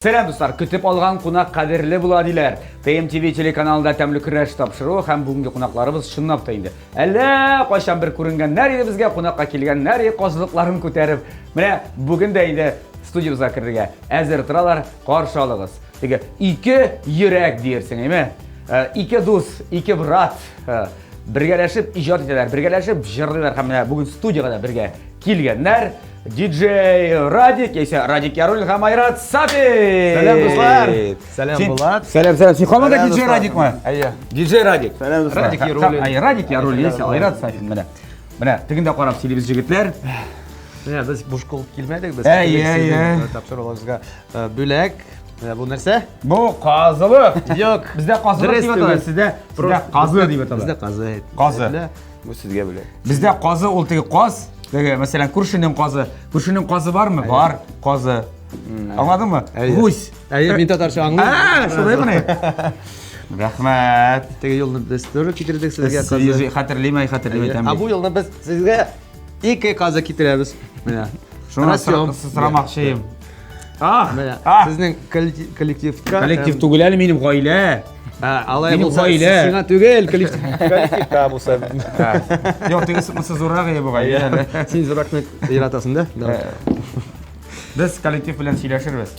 Сәлам, дуслар! Көтеп алган кунак кадерле була диләр. ТМТВ телеканалында тәмле көрәш тапшыруы һәм бүгенге кунакларыбыз чынлап та инде. Әллә кайчан бер күренгәннәр иде безгә, кунакка килгәннәр иде казылыкларын күтәреп. Менә бүген дә инде студиябезгә керергә әзер торалар. Каршы алыгыз. Теге ике йөрәк диерсең, әйме? Ике дус, ике брат бергәләшеп иҗат итәләр, бергәләшеп җырлыйлар һәм менә бүген студиягә дә бергә килгәннәр. Диджей Радик, яисә Радик Яруллин һәм Айрат Сафин. Сәлам, дуслар. Сәлам, Булат. Сәлам, сәлам. Син һаман да диджей Радикмы? Әйе. Диджей Радик. Сәлам, дуслар. Радик Яруллин. Ай, Радик Яруллин, яисә Айрат Сафин. Менә. Менә, тегендә карап сөйлибез, җегетләр. Менә без буш кул килмәдек, без Әйе, әйе. Тапшыруыбызга бүләк. Менә бу нәрсә? Бу казылык. Юк. Бездә казылык дип атала, сездә сездә казы дип атала. Бездә казы. Казы. Бу сезгә бүләк. Бездә казы ул теге каз, теге, мәсәлән, күршенең казы. Күршенең казы бармы? Бар, казы. Аңладыңмы? Гусь. Әйе, мин татарча аңлыйм. А, шулаймыни? Рәхмәт. Теге юлны без тоже китердек сезгә казы. Хәтерлим, ай, хәтерлим. Ә бу юлны без сезгә ике казы китерәбез. Менә. Шуны сорамакчы идем. Ах, Менә сезнең коллективка. Коллектив түгел әле минем гаилә. Алай булса, сиңа түгел, коллектив. Коллективка булса. Юк, тегесе монысы зуррак иде бу гаилә. Син зурракны яратасың да? Без коллектив белән сөйләшербез.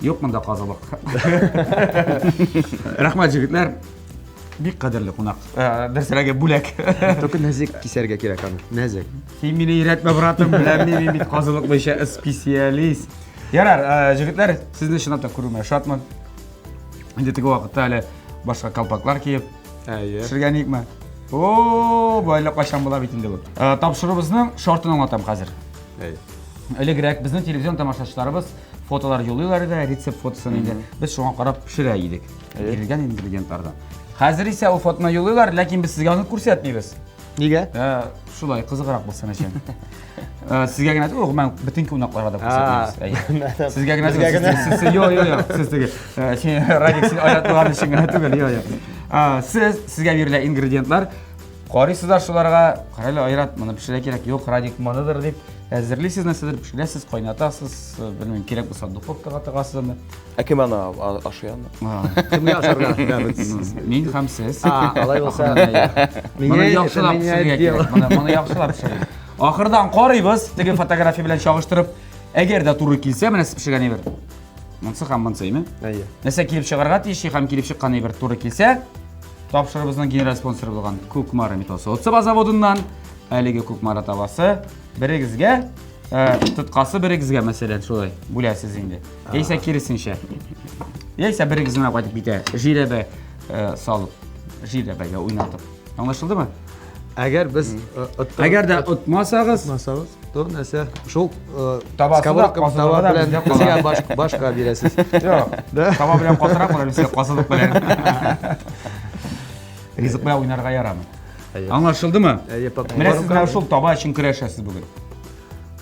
Юк монда казылык. Рәхмәт, җегетләр. Бик кадерле кунак. Дөресрәге бүләк. Только нәзек кисәргә кирәк аны. Нәзек. Син мине өйрәтмә, братым, беләм мин бит казылык буенча специалист. Ярар, җегетләр, сезне чынлап та күрүемә шатмын. Инде теге вакытта әле башка колпаклар киеп Әйе. пешергән идекме? О, бу әллә кайчан була бит инде бу. Тапшыруыбызның шартын аңлатам хәзер. Әйе. Элегрәк безнең телевизион тамашачыларыбыз фотолар юллыйлар иде, рецепт фотосын инде. Без шуңа карап пешерә идек. Бирелгән ингредиентлардан. Хәзер исә ул фотоны юллыйлар, ләкин без сезгә аны күрсәтмибез. Нигә? Шулай, кызыграк булсын өчен. Сезгә генә түгел, гомумән, бөтен кунакларга да күрсәтмибез. Әйе. Сезгә генә түгел, сез, сез, йо, йо, йо, сез теге, син, Радик, син Айрат өчен генә түгел, йо, йо. Сез, сезгә бирелә ингредиентлар, карыйсыз да шуларга, карале, Айрат, моны пешерә кирәк, юк, Радик, моныдыр дип, әзерлисез нәрсәдер, пешерәсез, кайнатасыз, белмим, кирәк булса, духовкага тыгасыз аны. Ә кем аны ашый аны? Кемгә ашарга? Мин һәм сез. Алай булса. Моны яхшылап пешерергә кирәк. Моны яхшылап пешерергә. Ахырдан карыйбыз, теге фотография белән чагыштырып. Әгәр дә туры килсә, менә сез пешергән әйбер. Монсы һәм монсы, әйме? Әйе. Нәрсә килеп чыгарга тиеш һәм килеп чыккан әйбер туры килсә, тапшырыбызның генераль спонсоры булган Кукмара металл заводыннан әлеге Кукмара табасы берегезгә тоткасы берегезгә, мәсәлән, шулай бүләсез инде. Яисә киресенчә. Яисә берегез генә кайтып китә, жирәбә салып, жирәбәгә уйнатып. Аңлашылдымы? Әгәр без Әгәр дә отмасагыз, отмасагыз, то нәрсә? Шул сковородка таба белән безгә башка бирәсез. Юк. Таба белән катырак була, безгә казылык белән. Ризык белән уйнарга ярамый. Аңлашылдымы? Менә сез менә шул таба өчен көрәшәсез бүген.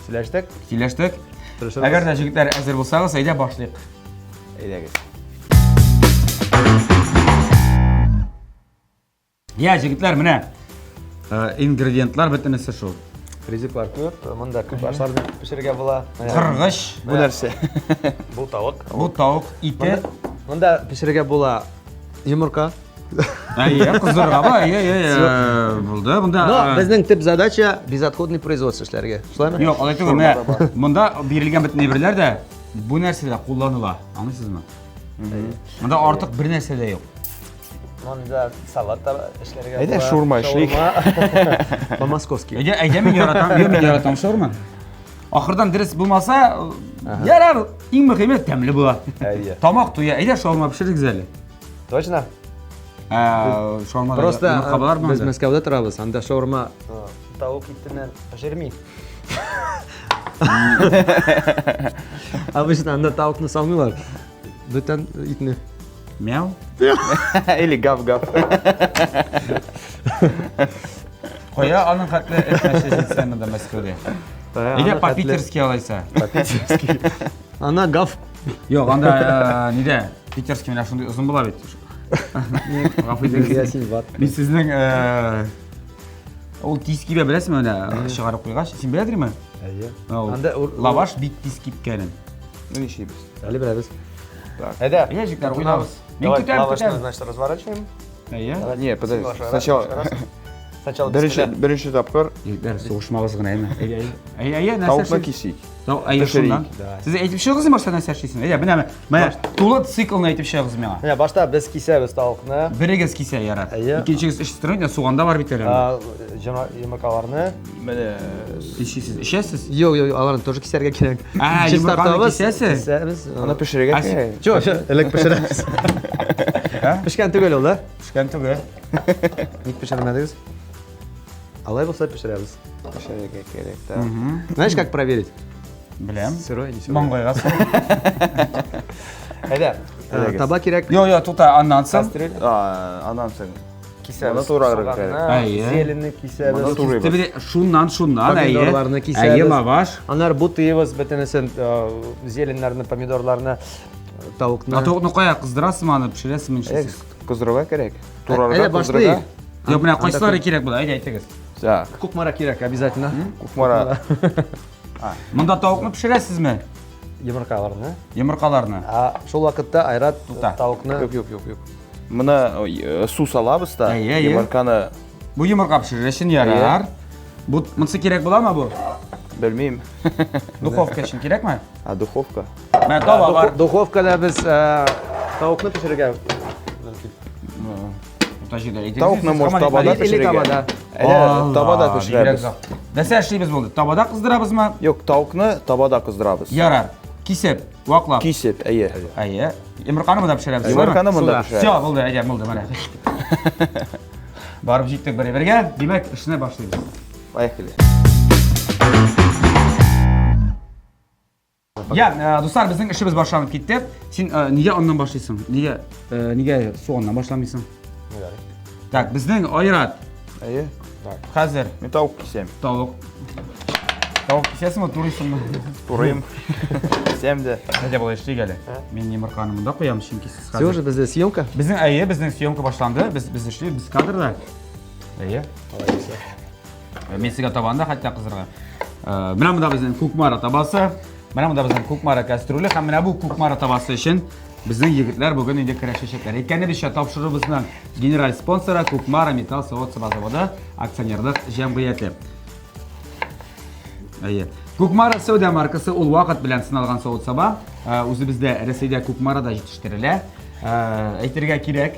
Сөйләштек. Сөйләштек. Әгәр дә җегетләр әзер булсагыз, әйдә башлыйк. Әйдәгез. Я, җегетләр, менә ингредиентлар бөтенесе шул. Ризыклар күп, монда күп ашларны пешерергә була. Кыргыч. Бу нәрсә? Бу тавык. Бу тавык ите. Монда пешерергә була йомырка. Әйе, кыздырырга була. Әйе, әйе, булды. Монда Но безнең төп задача безотходный производство эшләргә. Шулаймы? Юк, алай түгел. Менә монда бирелгән бөтен әйберләр дә бу нәрсәдә кулланыла. Аңлыйсызмы? Монда артык бер нәрсә дә юк. Монда салат та эшләргә була. Әйдә шаурма эшлик. По-московски. Әйдә, әйдә мин яратам, юк, мин яратам шаурма. Ахырдан дөрес булмаса, ярар, иң мөһиме тәмле була. Әйе. Тамак туя. Әйдә шаурма пешерегез әле. Точно? Шаурма Просто без Мәскәүдә торабыз, анда шаурма тавык итеннән пешерми. Обычно анда тавыкны салмыйлар. Бүтән итне. Мяу. Или гав-гав. Кая аның хәтле эт мәче җитсә монда Мәскәүдә. Әйдә по-питерски алайса. По-питерски. Ана гав. Юк, анда нидә? Питерский менә шундый озын була бит. Гафу итегез. Мин сезнең ул тиз кибә беләсеңме менә чыгарып куйгач. Син беләдерме? Әйе. Анда лаваш бик тиз кипкәнен. Ну, нишлибез? Әле беләбез. Так. Әйдә. Әйдә, җегетләр, уйнабыз. Мин Давай, көтәм, лавашны, көтәм. значит, разворачиваем. Әйе. Не, подожди, Лаваш, сначала раз. Сначала беренче бисмилла. беренче тапкыр Егетләр, сугышмагыз гына, әйме. Әйе, әйе. Әйе, нәрсә тавыкны эшлисез? кисик. Тау, әйе, Пешерик. шуннан. Сез әйтеп чыгыгыз башта нәрсә эшлисез. Әйдә, менә менә тулы циклны әйтеп чыгыгыз миңа. Менә башта без кисәбез тавыкны. Берегез кисә ярар. Әйе. Икенчегез эш стройня, суган да бар бит әле. А, Йомыркаларны. Менә Ишисез, эчәсез? Юк, юк, аларны тоже кисәргә кирәк. А, йомырканы кисәсез? Кисәбез. аны пешерергә А, кирәк. Чё, чё, элек пешерәбез. Пешкән түгел ул, да? Пешкән түгел. Ник пешермәдегез? Алай булса пешерәбез. Пешерергә кирәк, да. Знаешь, как проверить? Беләм. Сырой, не сырой. Маңгайга сал. Әйдә. Э, Таба кирәк. Йо, йо, тукта, аннан соң. Кастрюль. А, аннан соң. Кисәбез. Моны турарга Суганны, кирәк. Әйе. Зеленны кисәбез. Моны турыйбыз. Тебе шуннан, шуннан, әйе. Помидорларны кисәбез. Әйе, лаваш. Аннары бутыйбыз бөтенесен, э, зеленнәрне, помидорларны, э, тавыкны. А тавыкны кая кыздырасызмы аны, пешерәсезме, Э, нишлисез? Кыздырырга кирәк. Әйдә, Турарга, башлыйк. кыздырырга. Юк, менә кайсылары кирәк була, әйдә әйтегез. Так, Кукмара кирәк обязательно. Кукмара. Монда тавыкны пешерәсезме? Йомыркаларны. Йомыркаларны. А шул вакытта Айрат Тукта. тавыкны Юк, юк, юк, юк. Моны э, су салабыз да, Әйе, әйе. йомырканы Бу йомырка пешерер өчен ярар. Бу монысы кирәк буламы бу? белмим. Духовка өчен кирәкме? А духовка? Менә таба бар. Духовкада без э, тавыкны пешерергә мөмкин. Урта җирдә әйтегез. Тавыкны сез может һаман табада әйтмәдегез. Или пешерергә. табада. Әле табада Алла, пешерәбез. бигрәк зак. Нәрсә эшлибез булды? Табада кыздырабызмы? Юк, тавыкны табада кыздырабыз. Ярар. Кисеп, ваклап. Кисеп, әйе. Әйе. Йомырканы монда пешерәбез. Йомырканы монда Суда. пешерәбез. Все, булды, әйдә, булды, менә. Барып җиттек бер бергә. Димәк, эшне башлыйбыз. Поехали. Я, э, дуслар, безнең эшебез башланып китте. Син э, нигә аннан башлыйсың? Нигә э, нигә суганнан башламыйсың? Так, безнең Айрат Әйе. хәзер Мин тавык кисәм. тавык. Тавык кисәсеңме, турыйсыңмы? Турыйм. Кисәм дә. Әйдә болай эшлик әле. Мин йомырканы монда куям, чөнки сез Все хәзер. уже бездә съемка. Безнең әйе, безнең съемка башланды. Без без эшлибез, без кадрда. Әйе. Э, Мин сезгә табанда хәтта кызырга. Э, Менә монда безнең Кукмара табасы. Менә монда безнең Кукмара кастрюле һәм менә бу Кукмара табасы өчен безнең егетләр бүген инде көрәшәчәкләр. Әйткәнебезчә, тапшыруыбызның генераль спонсоры Кукмара металл савыт-саба заводы акционерлык җәмгыяте. Әйе. Кукмара сәүдә маркасы ул вакыт белән сыналган савыт-саба. Э, Үзебездә Рәсәйдә Кукмарада җитештерелә. Э, Әйтергә кирәк,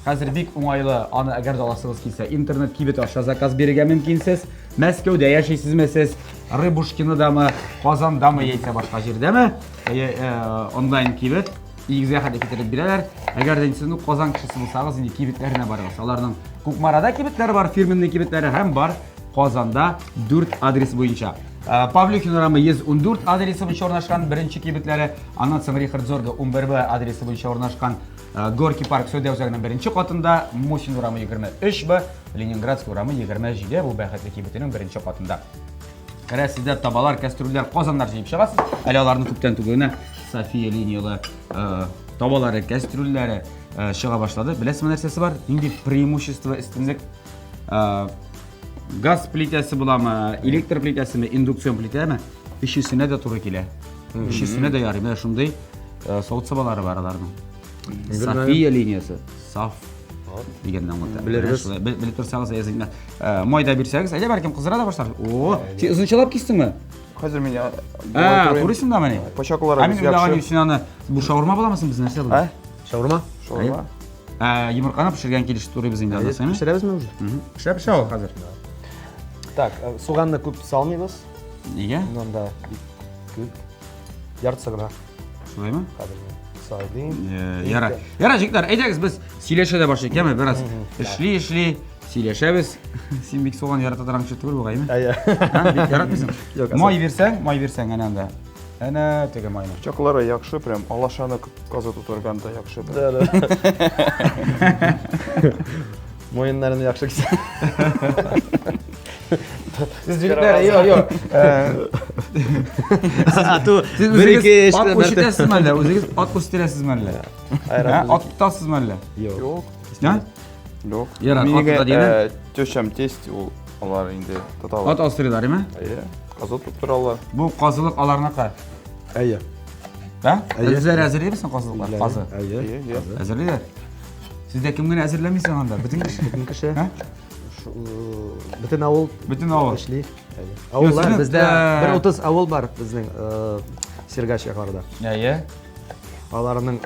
хәзер бик уңайлы, аны әгәр дә аласыгыз килсә, интернет кибет аша заказ бирергә мөмкинсез. Мәскәүдә яшисезме сез, Рыбушкинодамы, Казандамы яисә башка җирдәме? Әйе, э, онлайн кибет өегезгә хәтле китереп бирәләр. Әгәр дә сез ну Казан кешесе булсагыз, инде кибетләренә барыгыз. Аларның Кукмарада кибетләре бар, фирменный кибетләре һәм бар Казанда 4 адрес буенча. Э, Павлюхин урамы 114 адресы буенча урнашкан беренче кибетләре, аннан соң Рихард Зорга 11Б адресы буенча урнашкан э, Горки парк сәүдә үзәгенең беренче катында, Мусин урамы 23Б, Ленинградский урамы 27 бу бәхетле кибетенең беренче катында. Керәсез дә табалар, кастрюльләр, казаннар җыеп чыгасыз. Әле аларны күптән түгел генә София линиялы э, табалары, кастрюльләре э, чыга башлады. Беләсезме нәрсәсе бар? Нинди преимущество, өстенлек? Э, газ плитәсе буламы, электр плитәсеме, индукцион плитәме? Өчесенә дә туры килә. Өчесенә дә ярый. Менә шундый э, савыт-сабалары бар аларның. София линиясе. Саф дигәнне аңлата. Белербез. Менә шулай. Белеп торсагыз, әз генә э, май да бирсәгез, әйдә бәлкем кыздыра да башлар. О, син озынчалап кистеңме? Хәзер мин Ә, турыйсың да мени? Пычаклары Ә мин без уйлаган яхшы. идем, син аны бу шаурма буламы соң без нәрсә Ә? була? Шаурма. Шаурма. Ә, йомырканы пешергән килеш турыйбыз инде анда, сәме? Пешерәбезме уже? Пешә пешә ул хәзер. Так, э, суганны күп салмыйбыз. Нигә? Моннан да бик күп. Яртысы гына Шулаймы? хәзер мин салдым. Э, Яра. Яра, җегетләр, әйдәгез без сөйләшә дә башлыйк, яме, бераз эшли эшли сөйләшәбез. Син бик суган ярата торган кеше түгел бугаймы? Әйе. Һа, бик яратмыйсың. Юк, Май бирсәң, май бирсәң әнә анда. Әнә теге майны. Пычаклары яхшы, прям алашаны казы тутырганда яхшы. прям. Да, да. Муеннарын яхшы кисә. Сез җегетләр, юк, юк. А то Сез бер ике үзегез эш ат үрчетәсезме әллә? Үзегез ат үстерәсезме әллә? Һа, Ат тотасызмы әллә? Юк. Юк. Һа? Юк. Ярар, Минеке, ат тота дигәнне. э, Тещам тесть, ул алар инде тоталар. Ат асрыйлар, име? Әйе. Казы тоттыралар. Бу казылык аларныкы. Әйе. Да? Үзләре әзерлибезме казылыклар? Казы. Әйе. Әзерлиләр. Сездә кем генә әзерләми соң анда? Бөтен кеше. Бөтен кеше. Бөтен авыл. Бөтен авыл. Эшли. Авыллар бездә бер 30 авыл бар безнең Сергач якларда. Әйе. Аларның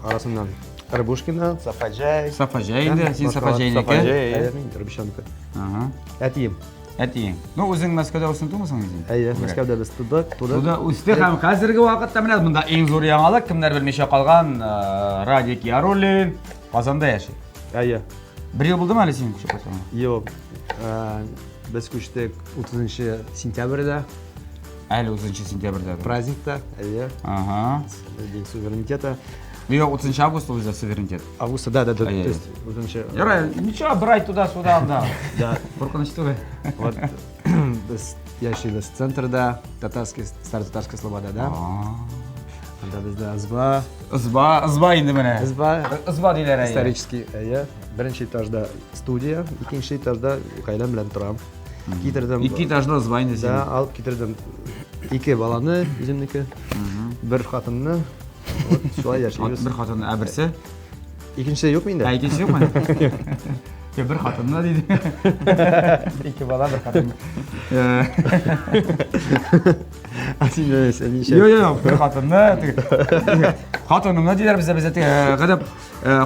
арасыннан Рыбушкина, Сафаҗай. Сафаҗай инде, син Сафаҗайнеке. Сафаҗай. Әйе, мин Рыбушаныкы. Ага. Әтием. Әтиең. Ну, үзең Мәскәүдә үстең тумысың син? Әйе, Мәскәүдә без тудык, тудык. Туда үсте һәм хәзерге вакытта менә монда иң зур яңалык, кемнәр белмичә калган, Радик Яруллин Казанда яши. Әйе. Бер ел булдымы әле синең күчеп кайтуыңа? Юк. Без күчтек 30 сентябрьдә. Әле 30 сентябрьдә. Праздникта, әйе. Ага. День суверенитета. Юк, 30 августа уже суверенитет. Августа, да, да, да. То есть 30. Ярай, ничего, бер ай туда-сюда анда. Да. Куркыныч түгел. Вот без яшибез центрда, татарский, старо-татарская слобода, да? Анда бездә ызба. Ызба, ызба инде менә. Ызба. Ызба диләр әйе. Исторический, әйе. Беренче этажда студия, икенче этажда гаиләм белән торам. Китердем. Ике этажда ызба инде син. Да, алып китердем. Ике баланы үземнеке. Бер хатынны. Вот шулай яшибез. Бер хатын, ә берсе? Икенчесе юк миндә. Ә икенчесе юкмы? Юк, бер хатынны диде. Ике бала, бер хатын. Ә син нәрсә, ничә? Юк, юк, бер хатынны. Хатынымны диләр бездә, бездә теге, гадәп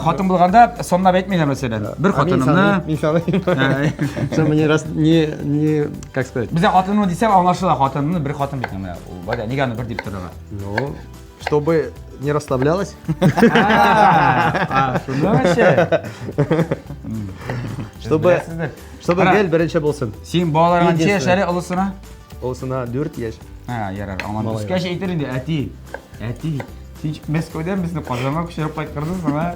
хатын булганда санлап әйтмиләр мәсәлән. Бер хатынымны. Мин саныйм. Что мне раз не не как сказать? Бездә хатынымны дисәң аңлашыла, хатынымны бер хатын бит менә. Ул бәдә нигә аны бер дип торырга? Ну, чтобы не расслаблялась. А, шунда вообще. Чтобы чтобы гел беренче булсын. Син балаларыңа ничә яшь әле олысына? Олысына 4 яшь. А, ярар, аңладым. Үскәч әйтер инде, әти. Әти, син Мәскәүдән безне Казанга күчереп кайткырдың, а?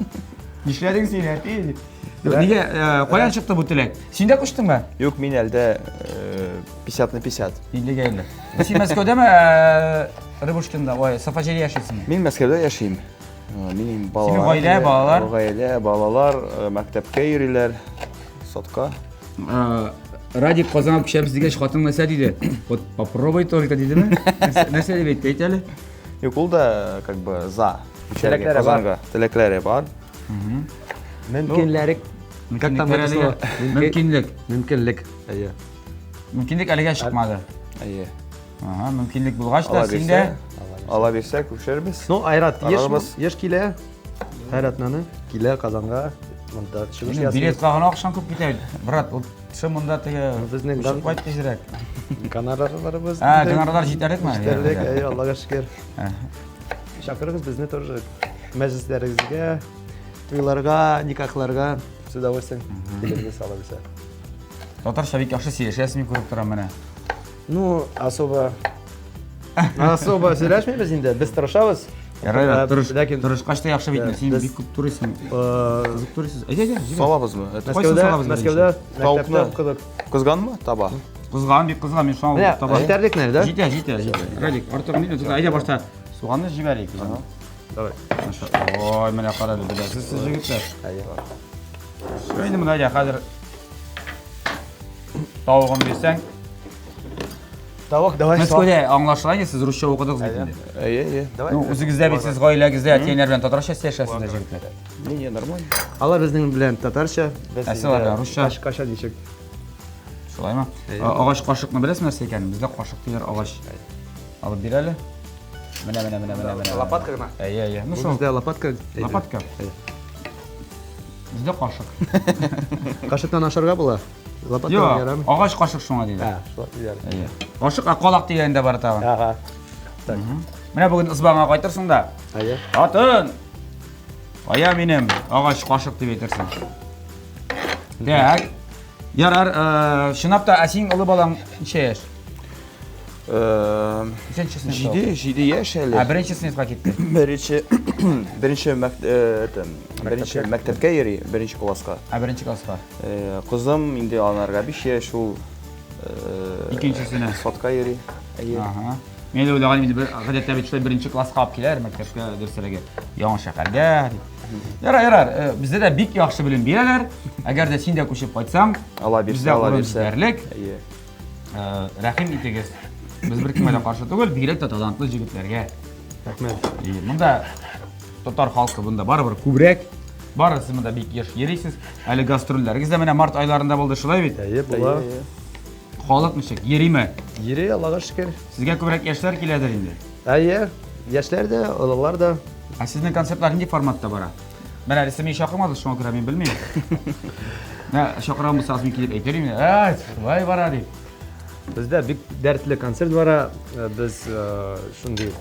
Нишләдең син, әти? Нигә, каян чыкты бу теләк? Син дә күчтеңме? Юк, мин әлдә 50 на 50. 50-гә 50. Син Мәскәүдәме, Рыбушкинда, ой, Сафаҗайда яшисеңме? Мин Мәскәүдә яшим. Минем балалар. Синең гаилә, балалар? Гаилә, балалар мәктәпкә йөриләр, садка. Радик Казанга күчәбез дигәч, хатын нәрсә диде? Вот попробуй только дидеме? Нәрсә дип әйтте, әйт әле. Юк, ул да как бы за. Теләкләре бар. Теләкләре бар. Мөмкинлек. Как там это слово? Мөмкинлек. Мөмкинлек. Әйе. Мөмкинлек әлегә чыкмады. Әйе. Ага, мөмкинлек булгач та син дә Ала бирсә күчәрбез. Ну, Айрат еш еш килә. Һәр атнаны килә Казанга. Монда чыгыш ясый. Билетка гына акчаң күп китә бит. Брат, ул төшә монда теге безнең күчеп кайт тизрәк. Гонорарларыбыз. А, гонорарлар җитәрлекме? Җитәрлек, әйе, Аллага шөкер. Чакырыгыз безне тоже мәҗлесләрегезгә, туйларга, никахларга с удовольствием килербез, Алла бирсә. Татарча бик яхшы сөйләшәсез, мин күреп торам менә. Ну, особо особо сөйләшмибез инде, без тырышабыз. Ярай, Э, тырыш, ләкин тырышкач та яхшы бит. Син без- бик күп турыйсың. э, Кызык турыйсыз. Әйдә, әйдә, җибәр. Салабызмы? Это Кайсын Мәскәүдә, салабыз Мәскәүдә беренче? Тавыкны. мәктәптә укыдык. Кызганмы таба? Кызган, бик кызган, мин шуңа Менә, таба. җитәрлек нәр, да? Җитә, җитә, җитә. Радик, артык ни тота. Әйдә башта суганны җибәрик. Давай. Ой, менә кара әле, беләсез сез җегетләр. Әйе. Шул инде менә әйдә, хәзер тавыгын бирсәң. Тавык, давай. Мәскәүдә аңлашыла инде, сез русча укыдыгыз бит инде. Әйе, әйе. Давай. Ну, үзегездә бит сез гаиләгездә әти-әниләр белән татарча сөйләшәсез дә җегетләр. Не, не, нормально. Алар безнең белән татарча, без Ә сез алар белән русча. Каша ничек? Шулаймы? Агач кашыкны беләсезме нәрсә икәнен? Бездә кашык диләр агач. Алып бир әле. Менә, менә, менә, менә, менә. Лопатка гына. Әйе, әйе. Ну шул. Бездә лопатка. Лопатка. Бездә кашык. Кашыктан ашарга була. Лопатка Юк, ярамый. агач кашык шуңа диләр. А, шулай диләр. Әйе. Кашык, ә калак дигән дә бар тагын. Ага. Так. Менә бүген ызбаңа кайтырсың да. Әйе. Хатын! Кая минем агач кашык дип әйтерсең. Так. Ярар, э, чынлап та, ә синең олы балаң ничә яшь? Ничәнче сыйныфта Җиде, укый? җиде яшь әле. Ә беренче сыйныфка китте. Беренче, беренче мәк, это, беренче мәктәпкә йөри, беренче класска. Ә беренче класска. Кызым инде анарга 5 яшь, ул Икенчесенә. Садка йөри. Әйе. Ага. Мин дә уйлаган инде бер гадәттә бит шулай беренче класска алып киләләр мәктәпкә, дөресрәге, яңа шәһәргә дип. Ярар, ярар, бездә дә бик яхшы белем бирәләр. Әгәр дә син дә күчеп кайтсаң, Ала бирсә, бездә ала урын бирсә. җитәрлек. Әйе. Рәхим итегез. Без беркемгә дә каршы түгел, бигрәк тә талантлы җегетләргә. Рәхмәт. Монда татар халкы монда барыбер күбрәк. Бары сез монда бик еш йөрисез. Әле гастрольләрегез дә менә март айларында булды, шулай бит? Әйе, була. Халык ничек? Йөриме? Йөри, Аллага шөкер. Сезгә күбрәк яшьләр киләдер инде. Әйе, яшьләр дә, олылар да. Ә сезнең концертлар нинди форматта бара? Менә әле сез мине чакырмадыгыз, шуңа күрә мин белмим. Менә чакырган булсагыз мин килеп әйтер идем. Ә, шулай бара дип. Бездә бик дәртле концерт бара. Без шундый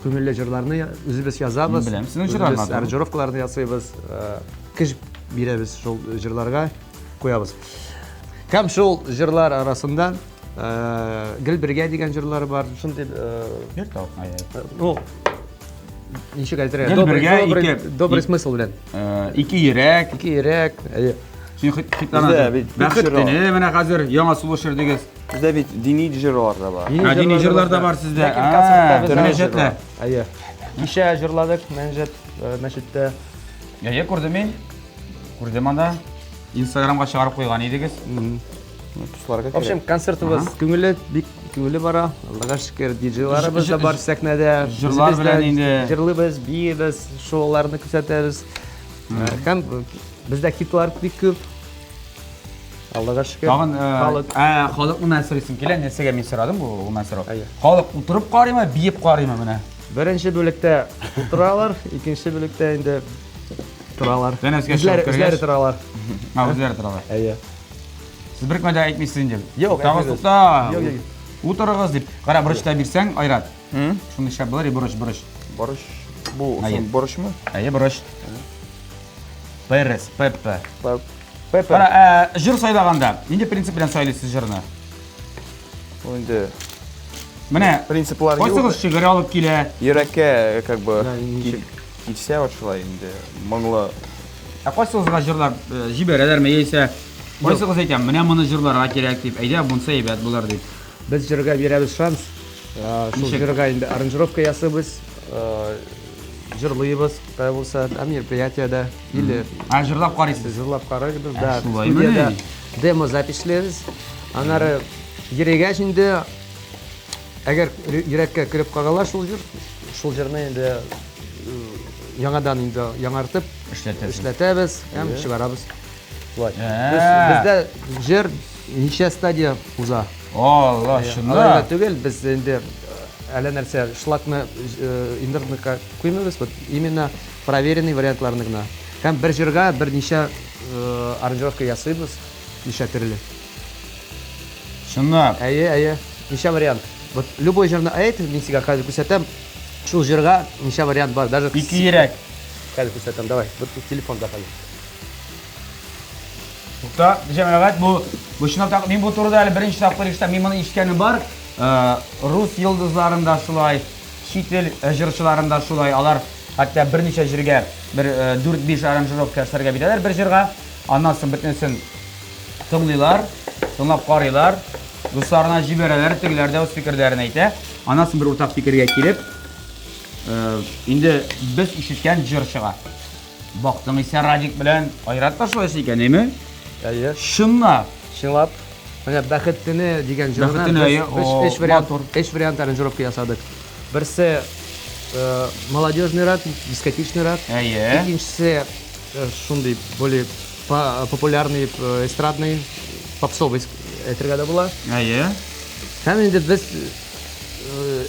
күңелле җырларны үзебез язабыз. Мин беләм, сезнең җырларны. Үзебез аранжировкаларны ясыйбыз. Көч бирәбез шул җырларга, куябыз. Һәм шул җырлар арасында гел бергә дигән җырлар бар. Шундый ну, ничек әйтергә? Гел бергә ике добрый смысл белән. Ике йөрәк. Ике йөрәк. Әйе. Син хитлана. Бәхет төне менә хәзер яңа сулыш өрдегез. Бездә бит дини җырлар да бар. Дини җырлар да бар сездә. Мөнәҗәтләр. Әйе. Кичә җырладык мөнәҗәт мәчеттә. Әйе, күрдем мин. Күрдем анда. Инстаграмга чыгарып куйган идегез. Дусларга В общем, концертыбыз күңелле, бик күңелле бара. Аллага шөкер, диджейларыбыз да бар сәхнәдә. Җырлар белән инде. Җырлыйбыз, биибез, шоуларны күрсәтәбез. Һәм бездә хитлар бик күп. Аллага шөкер. Тагын халык. Халык менә сорыйсым килә, нәрсәгә мин сорадым бу менә сорау. Халык утырып карыймы, биеп карыймы менә? Беренче бүлектә утыралар, икенче бүлектә инде торалар. Үзләре, үзләре торалар. А, үзләре торалар. Әйе. Сез беркемгә дә әйтмисез инде. Юк, Туктагыз, тукта. Юк, юк. Утырыгыз дип. Кара, борыч та бирсәң, Айрат. Шундый шәп булыр, борыч, борыч. Борыч. Бу борычмы? Әйе, борыч. Перес, Пеппе. Пеппе. Кара, җыр сайлаганда, нинди принцип белән сайлыйсыз җырны? Ул инде Менә принциплар юк. Кайсыгыз шигырь алып килә? Йөрәккә как бы килсә вот шулай инде моңлы. Ә кайсыгызга җырлар җибәрәләрме яисә кайсыгыз әйтә, менә моны җырларга кирәк дип, әйдә, монысы әйбәт булыр дип. Без җырга бирәбез шанс. Шул җырга инде аранжировка ясыйбыз, җырлыйбыз, кая булса, ә мероприятиедә или А җырлап карыйсыз? Җырлап карыйбыз, да. Студиядә демо записьләрбез. Аннары йөрегәч инде, әгәр йөрәккә кереп кагыла шул җыр, шул җырны инде яңадан инде яңартып эшләтәбез һәм чыгарабыз. Шулай. Бездә җыр ничә стадия уза? Алла, чынлап. Алай түгел, без инде әллә нәрсә шлакны интернетка куймыйбыз, вот именно проверенный вариантларны гына. Һәм бер җырга берничә аранжировка ясыйбыз, ничә төрле. Чынлап. Әйе, әйе. Ничә вариант. Вот любой җырны әйт, мин сиңа хәзер күрсәтәм. Шул җырга ничә вариант бар, даже Ике йөрәк. Хәзер күрсәтәм, давай. Вот телефонда хәзер. Тукта, җәмәгать, бу бу чынлап та мин бу турыда әле беренче тапкыр ишетәм. Мин моны ишеткәнем бар. Рус йолдызларында шулай, чит ил җырчыларында шулай. Алар хәтта берничә җиргә бер 4-5 аранжировка ясарга бирәләр бер җырга. Аннан соң бөтенесен тыңлыйлар, тыңлап карыйлар, дусларына җибәрәләр, тегеләр дә үз фикерләрен әйтә. Аннан соң бер уртак фикергә килеп, инде без ишеткән җыр чыга. Бактың исә Радик белән Айрат та шулай эшли икән, әйме? Әйе. Чынлап. Чынлап. Менә Бәхет төне дигән җырына Бәхет төне, әйе, без о, өч вариант, матур. өч вариант аранжировка ясадык. Берсе молодежныйрак, дискотечныйрак. Әйе. Икенчесе шундый более популярный, эстрадный, попсовый әйтергә дә була. Әйе. Һәм инде без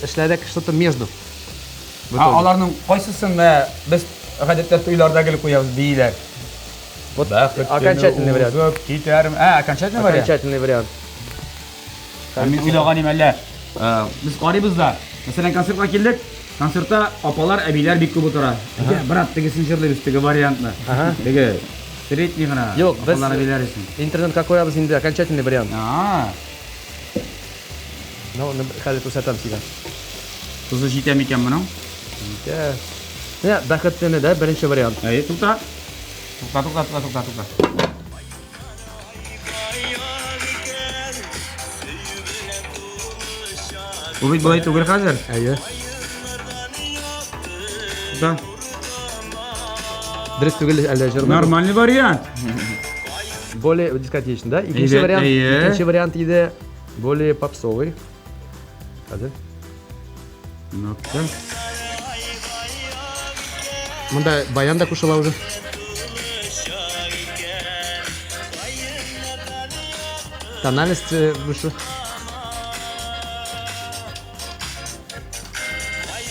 эшләдек что-то между. Ә аларның кайсысын менә без гадәттә туйларда гел куябыз, бииләр. Вот окончательный вариант. Узып китәрмен. Ә, окончательный вариант. Окончательный вариант. Ә мин уйлаган идем әллә. Без карыйбыз да. Мәсәлән, концертка килдек. Концертта апалар, әбиләр бик күп утыра. Әйдә, брат, тегесен җырлыйбыз, теге вариантны. Теге средний гына. Юк, без апалар, әбиләр өчен. Интернетка куябыз инде окончательный вариант. А. Ну, хәзер күрсәтәм сиңа. Тузы җитә микән моның? Җитә. Менә Бәхет төне дә беренче вариант. Әйе, тукта. Тукта, тукта, тукта, тукта, тукта. Бу бит болай түгел хәзер. Әйе. Да. Дөрес түгел әллә җырны. Нормальный вариант. Более дискотечный, да? Икенче вариант, икенче вариант иде более попсовый. Хәзер. Ну-ка. Монда баян да кушыла уже. Тональность э, выше.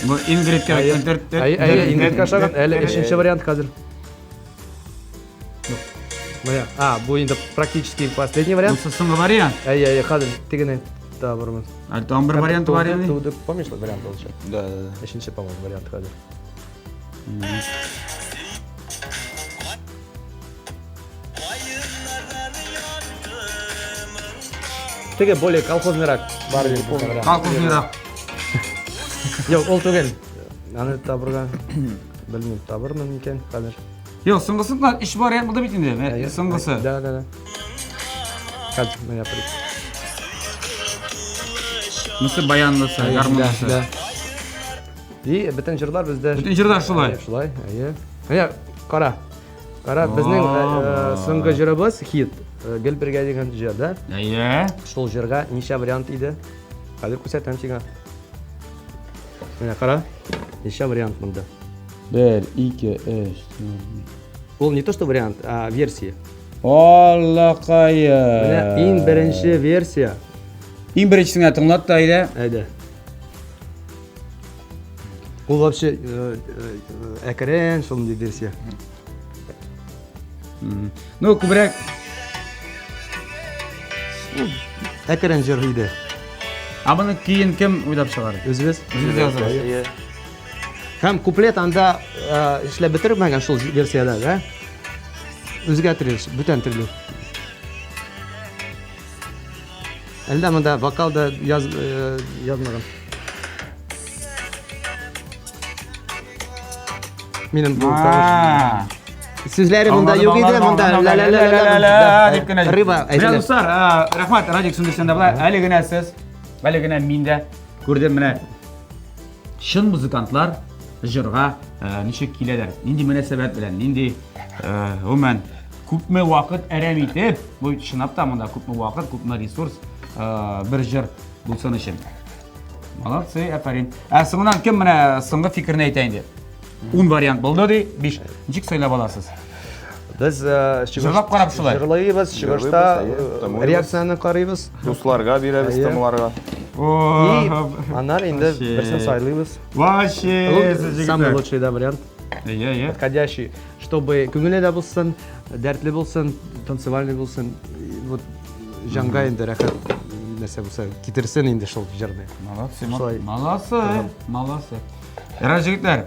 Бу Ингридка Әй, әй, Ингридка ошаган. Әле өченче вариант хәзер. Менә, а, бу инде практически последний вариант. Бусы соңгы вариант. Әй, әй, хәзер тегене табырмын. Әле тагын бер вариант бар инде. Туды, помнишь, вариант был еще? Да, да, да. Өченче, по-моему, вариант хәзер. Теге более колхозныйрак бар дип помню. Колхозныйрак. Юк, ул түгел. Аны табырга белмим, табырмын микән хәзер. Юк, соңгысы өч вариант булды бит инде. Соңгысы. Да, да, да. Хәзер менә при. Монысы баянлысы, гармунлысы. Да. И бөтен җырлар бездә. Бөтен җырлар шулай. Шулай, әйе. Менә кара. Кара, безнең э, э, соңгы җырыбыз хит. Э, Гел бергә дигән җыр, да? Әйе. Шул җырга ничә вариант иде? Хәзер күрсәтәм сиңа. Менә кара. Ничә вариант монда? 1, 2, 3, Ул не то что вариант, а версия. Аллакая. Менә иң беренче версия. Иң беренчесен генә тыңлат та әйдә. Әйдә. Ул вообще э, э, әкрен шундый версия. Ну, күбрәк Әкрен җыр иде. Ә моны көен кем уйлап чыгарды? Үзебез. Үзебез язабыз. Һәм куплет анда э, эшләп бетермәгән шул версиядә, да? Үзгә төрле, бүтән төрле. Әлдә монда вокал да яз, э, язмаган. Минем бу тавыш. Сүзләре монда юк иде, монда ла ла ла ла ла дип кенә. Рыба Менә дуслар, рәхмәт, Радик Сүндерсен дә болай. Әле генә сез, әле генә мин дә күрдем менә чын музыкантлар җырга ничек киләләр, нинди мөнәсәбәт белән, нинди гомумән күпме вакыт әрәм итеп, бу чынлап та монда күпме вакыт, күпме ресурс бер җыр булсын өчен. Молодцы, афәрин. Ә соңыннан кем менә соңгы фикерне әйтә инде? Ун вариант булды ди, 5. Ничек сайлап аласыз? Без Җырлап карап шулай. Җырлыйбыз, чыгышта реакцияне карыйбыз. Дусларга бирәбез тыңларга. И аннары инде берсен сайлыйбыз. Вообще, самый лучший да вариант. Әйе, әйе. Подходящий, чтобы күңеле дә булсын, дәртле булсын, танцевальный булсын. Вот җанга инде рәхәт нәрсә булса, китерсен инде шул җырны. Молодцы, молодцы, молодцы. Ярар, җегетләр,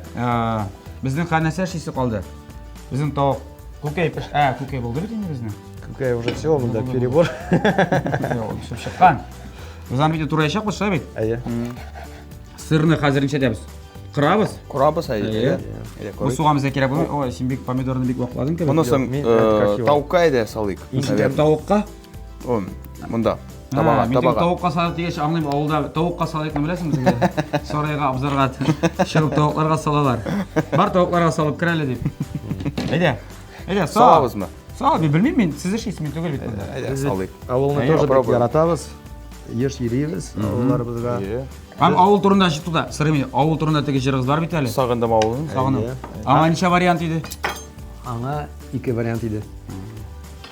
безнең хәзер нәрсә эшлисе калды? Безнең тавык күкәй пеш, ә, күкәй булды бит инде безнең. Күкәй уже все, монда перебор. Пешеп чыккан. Без аны бит тураячакбыз, шулай бит? Әйе. Сырны хәзер ничәтәбез? Кырабыз? Кырабыз, әйе. Бу суган безгә кирәк булмый. Ой, син бик помидорны бик вакладың кебек. Моны соң тавыкка әйдә салыйк. Тавыкка? Монда. Табага, табага. Тавыкка салып дигәч, аңлыйм, авылда тавыкка салыйкны беләсеңме? Сарайга, абзарга чыгып тавыкларга салалар. Бар тавыкларга салып кер әле дип. Әйдә. Әйдә, сал. Салабызмы? Сал, мин белмим, мин сез эшлисез, мин түгел бит монда. Әйдә, салыйк. Авылны тоже бик яратабыз. Еш йөрибез авылларыбызга. Һәм авыл турында туда, сорыйм, авыл турында теге җырыгыз бар бит әле. Сагындым авылын. Сагындым. Аңа ничә вариант иде? Аңа ике вариант иде.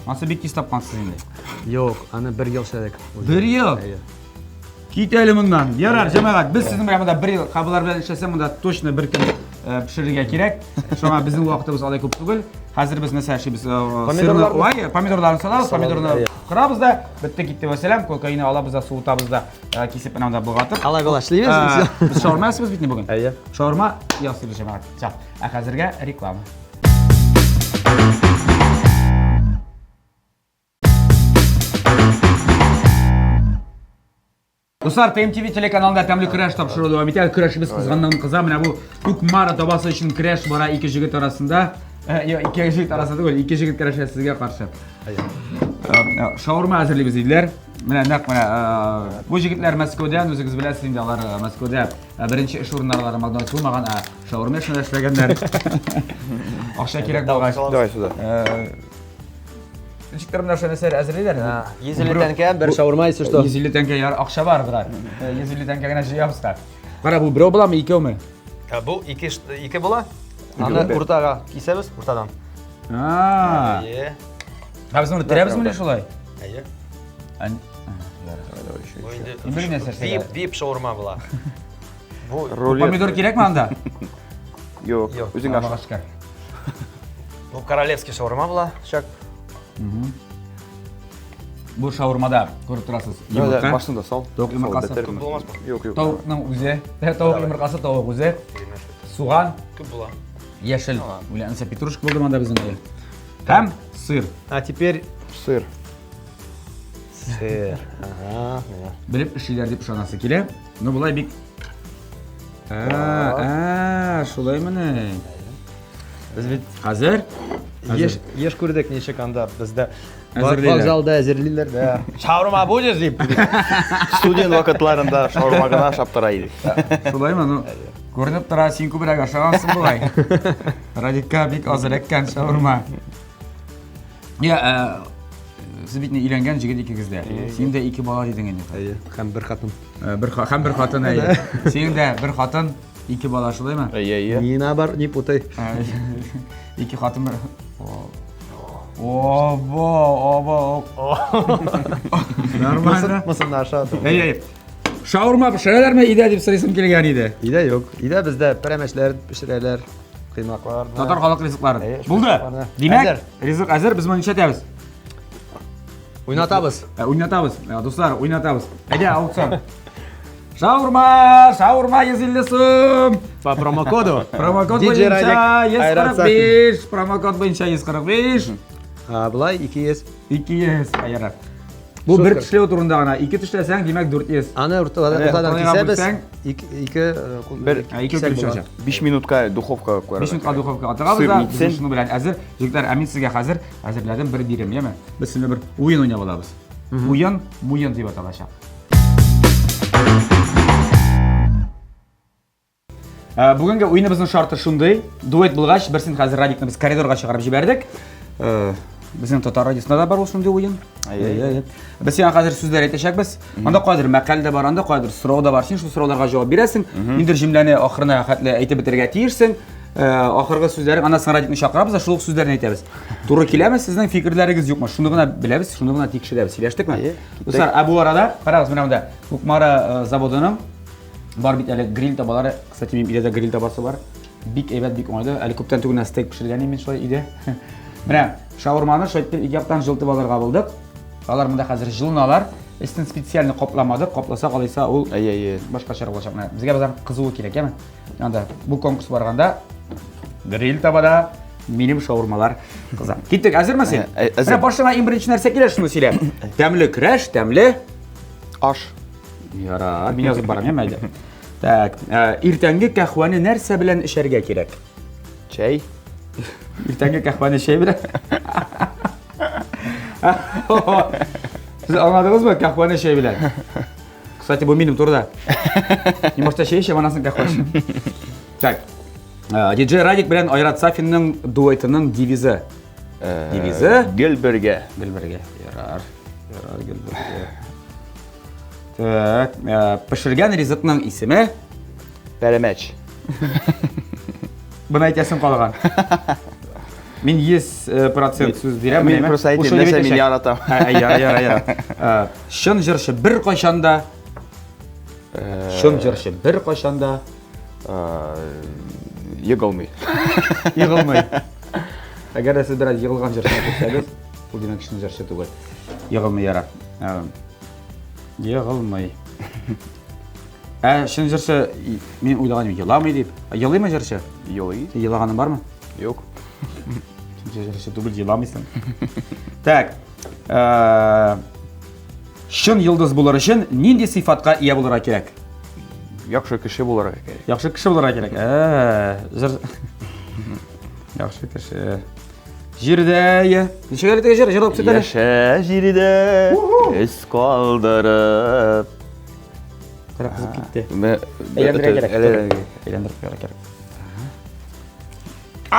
Ансы бик тиз тапкансыз инде. Юк, аны бер ел эшләдек. Бер ел? Әйе. Кит әле моннан. Ярар, җәмәгать, без сезнең белән монда бер ел кабылар белән эшләсәм, монда точно бер көн э, пешерергә кирәк. Шуңа безнең вакытыбыз алай күп түгел. Хәзер без нәрсә эшлибез? Э, сырны, ой, помидорларны салабыз, помидорны кырабыз да, бетте китте вәсәләм, кокаины алабыз да, суытабыз да, э, кисеп менә монда болгатып. Алай була эшлибез. Без шаурма ясыйбыз бит бүген. Әйе. Шаурма ясыйбыз, җәмәгать. Всё. Ә хәзергә реклама. Дуслар, ТМТВ телеканалында тәмле көрәш тапшыруы дәвам итә. Көрәшебез кызганнан кыза. Менә бу Кукмара табасы өчен көрәш бара ике җегет арасында. Э, ике җегет арасында түгел, ике җегет көрәшә сезгә каршы. Э, э, шаурма әзерлибез диделәр. Менә нәкъ менә бу җегетләр Мәскәүдән, үзегез беләсез инде, алар Мәскәүдә беренче эш урыннары Макдональдс булмаган, ә шаурма эшендә эшләгәннәр. Акча кирәк булгач. Давай сюда. Ничектер менә шул нәрсәләр әзерлиләр. 150 тәңкә бер шаурма, если что. 150 тәңкә яр акча бар берәр. 150 тәңкә генә җыябыз да. Кара, бу берәү буламы, икәүме? Бу ике ике була. Аны уртага кисәбез, уртадан. А. Әйе. Ә без моны терәбезмени шулай? Әйе. Давай еще. Бу инде Бер нәрсә вип, вип шаурма була. Бу Рулет. Помидор кирәкме анда? Юк, Юк. үзең Аллага аша. шөкер. бу королевский шаурма була. Чак. Бу шаурмада күреп торасыз. Да, да, Йомырка. башында сал. Тавык йомыркасы. Сал, бетерме? Күп булмасмы? Юк, юк. Тавыкның үзе, тавык йомыркасы, тавык үзе. Суган, Күп була. яшел. Үләнсә петрушка булды монда безнең әле. Һәм сыр. А теперь Сыр. сыр. Ага. менә. Белеп эшлиләр дип ышанасы килә. Но болай бик А, шулай мени. Без бит Хәзер еш еш күрдек ничек анда бездә Әзерлиләр. вокзалда әзерлиләр да. Шаурма будешь дип. Студент вакытларында шаурма гына ашап тора идек. Шулаймы? Ну, күренеп тора, син күбрәк ашагансың болай. Радикка бик аз эләккән шаурма. Я, сез бит өйләнгән җегет икегез дә. Син дә ике бала дидең инде. Әйе, һәм бер хатын. Бер һәм бер хатын әйе. Синең дә бер хатын, ике бала шулаймы? Әйе, әйе. Нина бар, не путай. Ике хатын бер. Оба, оба, Нормально. Мысын ашады. Әйе, әйе. Шаурма пешерәләрме өйдә дип сорыйсым килгән иде. Өйдә юк. Өйдә бездә пәрәмәчләр пешерәләр, кыймаклар. Татар халык ризыклары. Әйе, Булды. ризыкларны. Димәк, Әзер. ризык әзер, без моны нишләтәбез? Уйнатабыз. Уйнатабыз. Дуслар, уйнатабыз. Әйдә, аукцион. Шаурма, шаурма 150 сум. По промокоду. Промокод DJ буенча Радик, Айрат Сафин. 145, промокод буенча 145. А, былай 200. 200, аяра. Бу бер Шутка. тешләү турында гына. Ике тешләсәң, димәк 400. Аны уртадан уртадан уртадан кисәбез. бүлсәң? Ике ике Бер- Ә, ике кисәк килеп була. чыгачак. 5 минутка духовкага куярга. 5 минутка духовкага тыгабыз Сыр да, нитсен. без шуны белән әзер. Җегетләр, ә мин сезгә хәзер әзерләдем бер бирем, яме? Без сезнең бер уен уйнап алабыз. Уен, муен дип аталачак. Бүгенге уеныбызның шарты шундый. Дуэт булгач, берсен хәзер Радикны без коридорга чыгарып җибәрдек. Безнең татар радиосында да бар ул шундый уен. Әйе. Әйе, әйе. Без сиңа хәзер сүзләр әйтәчәкбез. Анда кайдыр мәкаль дә бар, анда кайдыр сорау да бар. Син шул сорауларга җавап бирәсең. Ниндер җөмләне ахырына хәтле әйтеп бетерергә тиешсең. Ахыргы сүзләрең, аннан соң Радикны чакырабыз да шул ук сүзләрне әйтәбез. Туры киләме сезнең фикерләрегез юкмы? Шуны гына беләбез, шуны гына тикшерәбез. Сөйләштекме? Әйе. Дуслар, ә бу арада карагыз, менә монда Кукмара заводының бар бит әле гриль табалары. Кстати, минем өйдә дә гриль табасы бар. Бик әйбәт, бик уңайлы. Әле күптән түгел генә стейк пешергән идем мин шулай өйдә. Менә шаурманы шулай итеп ике яктан җылытып алырга булдык. Алар монда хәзер җылыналар. Өстен специально капламадык. Капласак алайса ул Әйе, әйе. башкачарак булачак. Менә безгә базар кызуы кирәк, яме? Анда бу конкурс барганда гриль табада минем шаурмалар кыза. Киттек, әзерме син? Әзер. Менә башыңа иң беренче нәрсә килә, шуны сөйлә. Тәмле көрәш, тәмле Аш. Ярар, мин язып барам, яме әйдә. Так, иртәнге кәһвәне нәрсә белән эчәргә кирәк? Чәй. Иртәнге кәһвәне чәй белән. Сез аңладыгызмы кәһвәне чәй белән? Кстати, бу минем турыда. Мин башта чәй эчәм, аннан соң кәһвә эчәм. Так. DJ Радик белән Айрат Сафинның дуэтының девизы. Девизы? Гел бергә. Гел бергә. Ярар. Ярар, гел бергә. Так, пешергән ризыкның исеме? Пәрәмәч. Бына әйтәсем калган. Мин 100% сүз бирәм. Мин просто әйтәм, нәрсә мин яратам. Яра, яра, яра. Чын җырчы бер кайчан да Чын җырчы бер кайчан да Егылмый. Егылмый. Әгәр дә сез бераз егылган җырчыны күрсәгез, ул димәк чын җырчы түгел. Егылмый ярар. Егылмый. Ә чын җырчы, мин уйлаган идем, еламый дип. Елыймы җырчы? Елый. Син елаганың бармы? Юк. Чын җырчы түгел, еламыйсың. Так. Чын йолдыз булыр өчен нинди сыйфатка ия булырга кирәк? Яхшы кеше булырга кирәк. Яхшы кеше булырга кирәк. Җыр Яхшы кеше. Җирдә я. Ничек әле теге җыр? Җырлап төшә әле. Яшә җирдә эз калдырып. Кара кызып китте. Әйләндерергә кирәк. Әйләндереп куярга кирәк. А!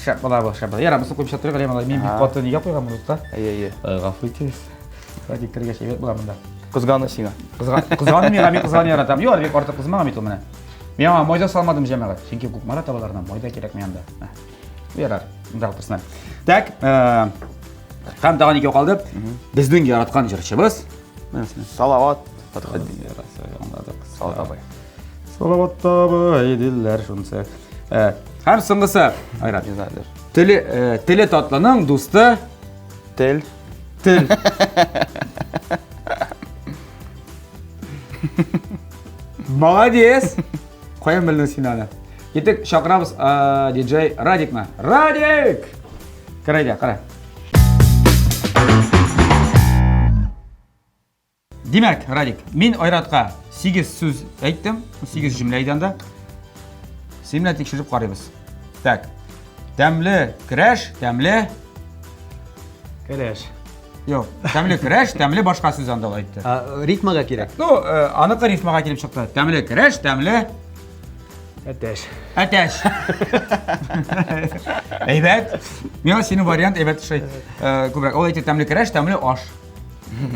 Шәп була бу, шәп була. Ярар, без куеп чыктырыйк әле, малай. Мин бик каты нигә куйган моны, Әйе, әйе. Гафу итегез. Радик кергәч әйбәт була монда. Кызганы сиңа. Кызган, кызганы миңа, мин кызганы яратам. Юк, әле бик артык кызмаган бит ул менә. Мин аңа майда салмадым җәмәгать, чөнки Кукмара табаларына майда кирәкми анда. Ярар, монда утырсын. Так, һәм тагын икәү калды. Безнең яраткан җырчыбыз. Салават Фатхетдин. Салават абый. Салават абый диләр шунысы. Һәм соңгысы, Айрат. Не знаю даже. Теле, теле татлының дусты Тел. Тел. Молодец! Каян белдең син аны? Киттек, чакырабыз диджей Радикны. Радик! Кер әйдә, кара. Димәк, Радик, мин Айратка 8 сүз әйттем, 8 җөмлә иде анда. Син белән тикшереп карыйбыз. Так. Тәмле көрәш, тәмле Көрәш. Юк, тәмле көрәш, тәмле башка сүз анда әйтте. Рифмага кирәк. Ну, э, аныкы рифмага килеп чыкты. Тәмле көрәш, тәмле Әтәч. Әтәч. Әйбәт. Миңа синең вариант әйбәт ошый. Э, күбрәк. Ул әйтте тәмле көрәш, тәмле аш.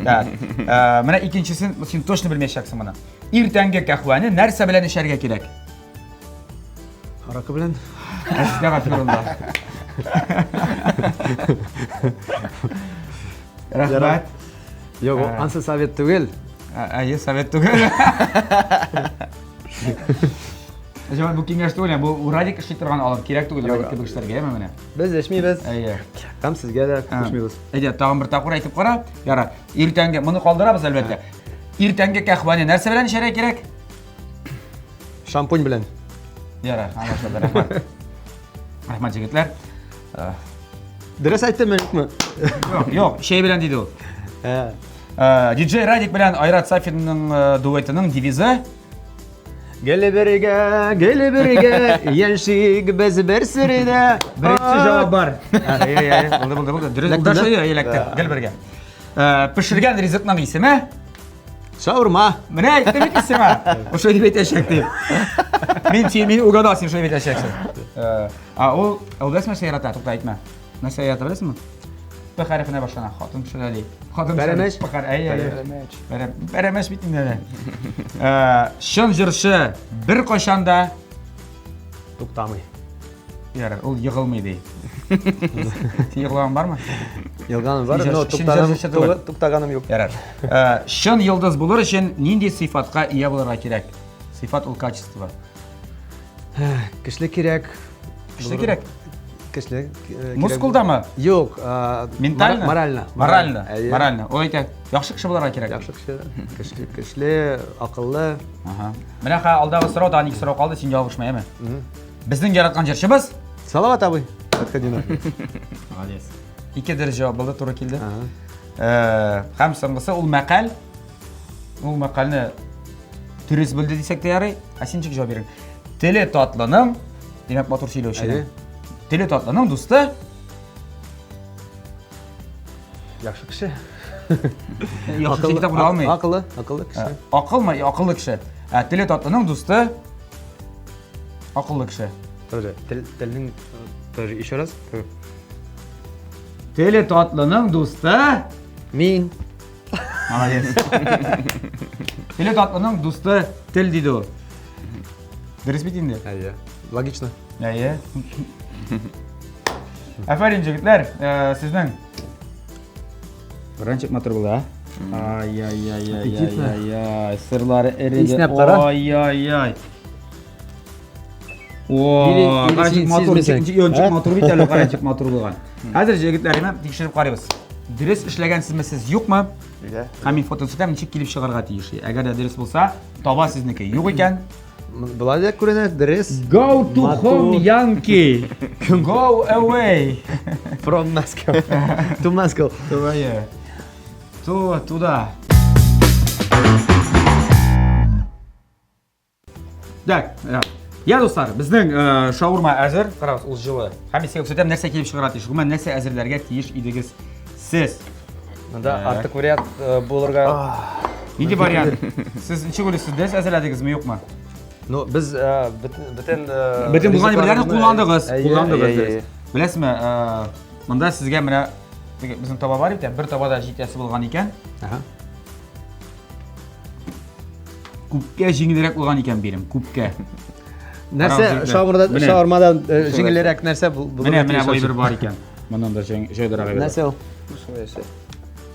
Так. Э, менә икенчесен син точно белмәячәксең моны. Иртәнге кәһвәне нәрсә белән эчәргә кирәк? Аракы белән. Әстәгъфирулла. Рәхмәт. Юк, ансы совет түгел. Әйе, совет түгел. Җавап бу киңәш түгел, бу Радик эшли торган алым кирәк түгел Радик кебек эшләргә, яме менә. Без эшмибез. Әйе. Һәм сезгә дә кушмыйбыз. Әйдә, тагын бер тапкыр әйтеп кара. Яра, иртәнге моны калдырабыз әлбәттә. Иртәнге кәһвәне нәрсә белән эчәргә кирәк? Шампунь белән. Ярар, аңлашылды, рәхмәт. Рәхмәт, егетләр. Э, Дөрес әйттемме, юкмы? Юк, юк, чәй белән диде ул. Э. э Диджей Радик белән Айрат Сафинның э, дуэтының девизы Гел бергә, гел бергә, яшик без бер сердә. Беренче җавап бар. Әй, әй, әй, булды, булды, булды. Дөрес, булды, шулай эләкте. Гел бергә. Пешергән ризыкның исеме? Шаурма. Менә әйттем бит сиңа. Ошо дип әйтәчәк дип. Мин син мин угадал, син шулай дип әйтәчәксең. Э, а ул ул беләсеңме нәрсә ярата? Тукта әйтмә. Нәрсә ярата беләсеңме? П хәрефенә башлана. Хатын пешерә ди. Хатын Пәрәмәч. П хәрефе. Әй, әй. Пәрәмәч. Пәрәмәч бит инде әле. Э, чын җырчы беркайчан да туктамый. Ярар, ул егылмый ди. Син егылган бармы? Егылганым бар, но туктаганым, туктаганым юк. Ярар. Э, чын йолдыз булыр өчен нинди сыйфатка ия булырга кирәк? Сыйфат ул качество. Кешле кирәк. Кешле кирәк? Кешле. Э, Мускулдамы? Юк, ментально? Морально. Морально. Морально. Ул әйтә, яхшы кеше булырга кирәк. Яхшы кеше, кешле, кешле, акыллы. Ага. Менә хәзер алдагы сорау, тагын ике сорау калды, син ялгышма, яме? Безнең яраткан җырчыбыз? Салават абый. Подходи. Молодец. Ике дөрес җавап булды, туры килде. Э, һәм соңгысы ул мәкаль. Ул мәкальне дөрес белде дисәк тә ярый. Ә син ничек җавап бирең? Теле татлының, димәк матур сөйләүченең. Теле татлының дусты Яхшы кеше. Яхшы кеше дип була алмый. Акыллы, акыллы кеше. Э, акылмы, акыллы кеше. Ә теле татлының дусты Акыллы кеше. Подожди, тел, телнең подожди, еще раз. Теле татлының дусты Мин. Молодец. Теле татлының дусты тел диде ул. Дөрес бит инде. Әйе. Логично. Әйе. Афәрин, җегетләр, э, сезнең Беренче матур булды, а? Ай-яй-яй-яй-яй-яй, сырлары эреде. Иснәп кара. Ай-яй-яй. О, карачык матур, ничек матур бит әле, карачык матур булган. Хәзер җегетләр, әмма тикшереп карыйбыз. Дөрес эшләгәнсезме сез, юкмы? Һәм мин фотоны сүтәм, ничек килеп чыгарга тиеш. Әгәр дә дөрес булса, таба сезнеке. Юк икән, Болай да күренә, дөрес. Go to home, Yankee. Go away. From Moscow. To Moscow. To, to, туда. Так, я, дуслар, безнең э, шаурма әзер. Карагыз, ул җылы. Һәм мин сезгә күрсәтәм, нәрсә килеп чыгарга тиеш. Гомумән, нәрсә әзерләргә тиеш идегез сез? Монда артык вариант э, булырга. Нинди вариант? Сез ничек уйлыйсыз, дөрес әзерләдегезме, юкмы? Ну, без э, бөтен э, Бөтен булган әйберләрне кулландыгыз, кулландыгыз. Әйе. Беләсезме, монда сезгә менә теге безнең таба бар бит, бер табада җитәсе булган икән. Ага. Күпкә җиңелрәк булган икән бирем, күпкә. Нәрсә шаурмадан шаурмадан җиңелрәк нәрсә бу? Менә менә бу әйбер бар икән. Моннан да җайдарак әйбер. Нәрсә ул?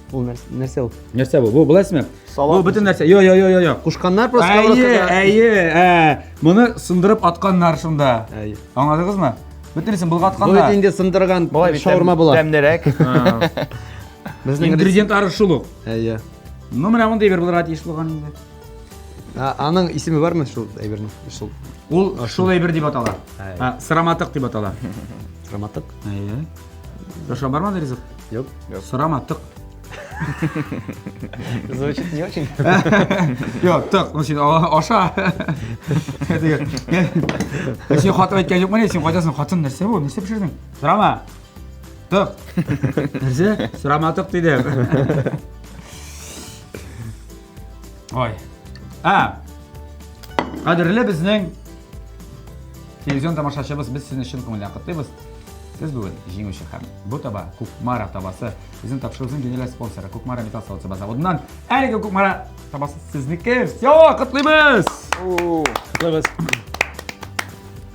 Ул нәрсә ул? Нәрсә бу? Бу беләсезме? Бу бөтен нәрсә. Йо, йо, йо, йо. Кушканнар просто. Әйе, әйе, ә, моны сындырып атканнар шунда. Әйе. Аңладыгызмы? Бөтенесен болгатканнар. Бу бит инде сындырган шаурма була. Тәмлерәк. Безнең ингредиентлары шул ук. Әйе. Ну, менә мондый әйбер булырга тиеш булган инде. Аның исеме бармы шул әйбернең? Шул. Ул шул әйбер дип атала. Сыраматык дип атала. Сыраматык? Әйе. Шаша бармы анда ризык? Юк. Сыраматык. Звучит не очень. Юк, тык, ну син аша. Син хатын әйткән юкмы, син кайтасың, хатын нәрсә бу? Нәрсә пешердең? Сорама. Тык. Нәрсә? Сорама тык дидем. Ой. А. Кадерле безнең телевизион тамашачыбыз, без сезне чын күңелдән котлыйбыз. Сез бүген җиңүче һәм бу таба Кукмара табасы безнең тапшыруыбызның генераль спонсоры Кукмара металл савыт-саба заводыннан әлеге Кукмара табасы сезнеке. Все, котлыйбыз! Котлыйбыз.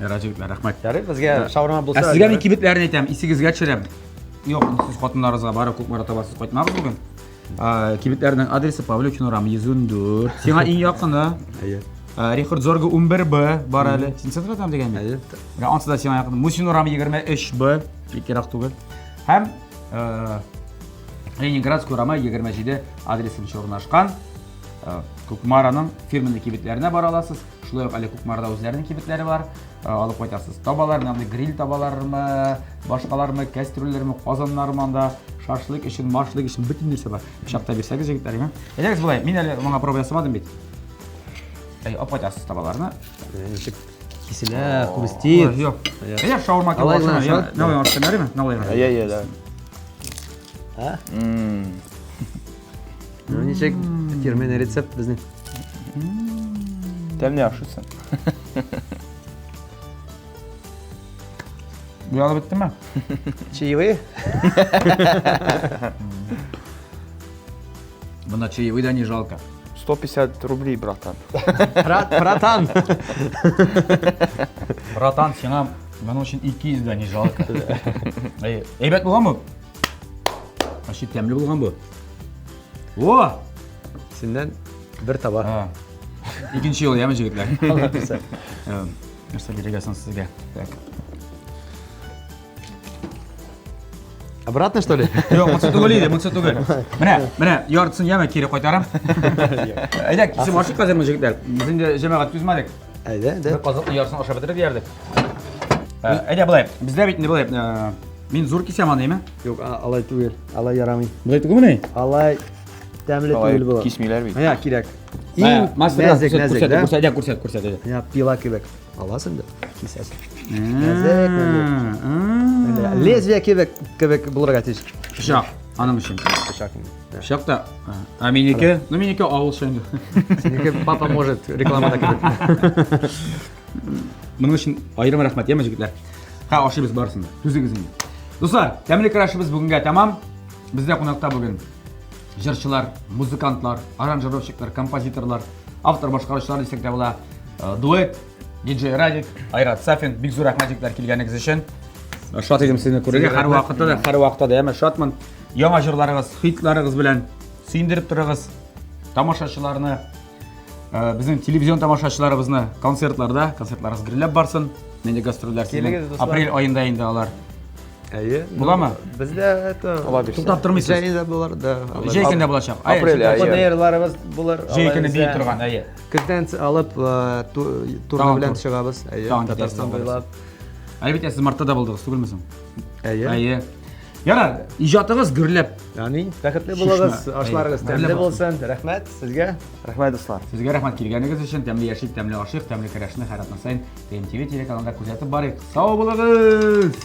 Ярар, җегетләр, рәхмәт. Ярый, безгә шаурма булса. Ә сезгә мин кибетләрен әйтәм, исегезгә төшерәм. Юк, сез хатыннарыгызга барып Кукмара табасыз кайтмагыз бүген. Кибетләрнең адресы Павлюхин урамы 114. Сиңа иң якыны. Әйе. Рихард Зорга 11Б бар әле. Син центрда там дигән бит? Әйе. Менә ансы да сиңа якын. Мусин урамы 23Б, бик ерак түгел. Һәм Ленинградский урамы 27 адресы буенча урнашкан. Кукмараның фирменный кибетләренә бара аласыз. Шулай ук әле Кукмарада үзләренең кибетләре бар. Алып кайтасыз. Табалар, менә гриль табалармы, башкалармы, кәстрүлләрме, казаннармы анда, шашлык өчен, машлык өчен бөтен нәрсә бар. Пычак та бирсәгез, егетләр, әйме? Әйдәгез болай, мин әле моңа проба ясамадым бит. Әй, алып кайтасыз табаларны. Ничек киселә, хрустит. Юк. Әйдә, шаурма Алай гына ашар? Налай ашар, әйме? Налай гына. Әйе, әйе, да. А? Ну, ничек фирменный рецепт безнең. Тәмле ашыйсың. Буялып беттеме? Чаевые? Монда чаевые да не жалко. 150 рублей, братан. Братан. Братан, сиңа моның өчен 200 дә не жалко. Әйе. Әйбәт булганмы? Вообще тәмле булган бу. О! Синнән бер таба. Икенче юл, яме җегетләр. Алла бирсә. Нәрсә бирергә соң сезгә? Так. Обратно, что ли? Юк, монысы түгел иде, монысы түгел. Менә, менә, яртысын яме кире кайтарам. Әйдә, кисеп ашыйк хәзер моны, җегетләр. Без инде җәмәгать түзмәдек. Әйдә, әйдә. Бер казыкны яртысын ашап бетереп җибәрдек. Әйдә болай, бездә бит инде болай, мин зур кисәм аны, әйме? Юк, алай түгел. Алай ярамый. Болай түгелмени? Алай тәмле түгел була. Кисмиләр бит. Менә кирәк. Иң нәзек, нәзек, да? Күрсәт, күрсәт, күрсәт, әйдә. Менә пила кебек. Аласың да, кисәсең. Нәзек, нәзек. Лезвие кебек кебек булырга тиеш. Пычак, аның өчен. Пычак. Пычак та. А минеке? Ну, минеке авылча инде. Синеке папа может рекламада кебек. Моның өчен аерым рәхмәт, яме җегетләр. Ха, ашыйбыз барысын да. Түзегез инде. Дуслар, тәмле көрәшебез бүгенгә тәмам. Бездә кунакта бүген җырчылар, музыкантлар, аранжировщиклар, композиторлар, автор башкаручылар дисәк тә була. Дуэт, диджей Радик, Айрат Сафин, бик зур рәхмәт җегетләр килгәнегез өчен. Шат идем сезне күрергә. Һәр вакытта да, һәр вакытта да, әмма шатмын. Яңа җырларыгыз, хитларыгыз белән сөендереп торыгыз тамашачыларны, безнең телевизион тамашачыларыбызны концертларда, концертларыгыз гөрләп барсын. Нинди гастрольләр сезнең? Апрель аенда инде алар. Әйе. Буламы? Бездә это Туктап тормыйсыз. Җәй дә булыр, да. Җәй көндә булачак. Апрель ае. Панерларыбыз булыр. Җәй көне бии торган, әйе. Көздән алып турны белән чыгабыз. Әйе. Татарстан буйлап. Әлбәттә, сез мартта да булдыгыз, түгелме соң? Әйе. Әйе. Ярар, иҗатыгыз гөрләп. Амин. Бәхетле булыгыз, ашларыгыз тәмле булсын. Рәхмәт сезгә. Рәхмәт, дуслар. Сезгә рәхмәт килгәнегез өчен. Тәмле яшик, тәмле ашыйк, тәмле көрәшне һәр атна саен ТМТВ телеканалында күзәтеп барыйк. Сау булыгыз!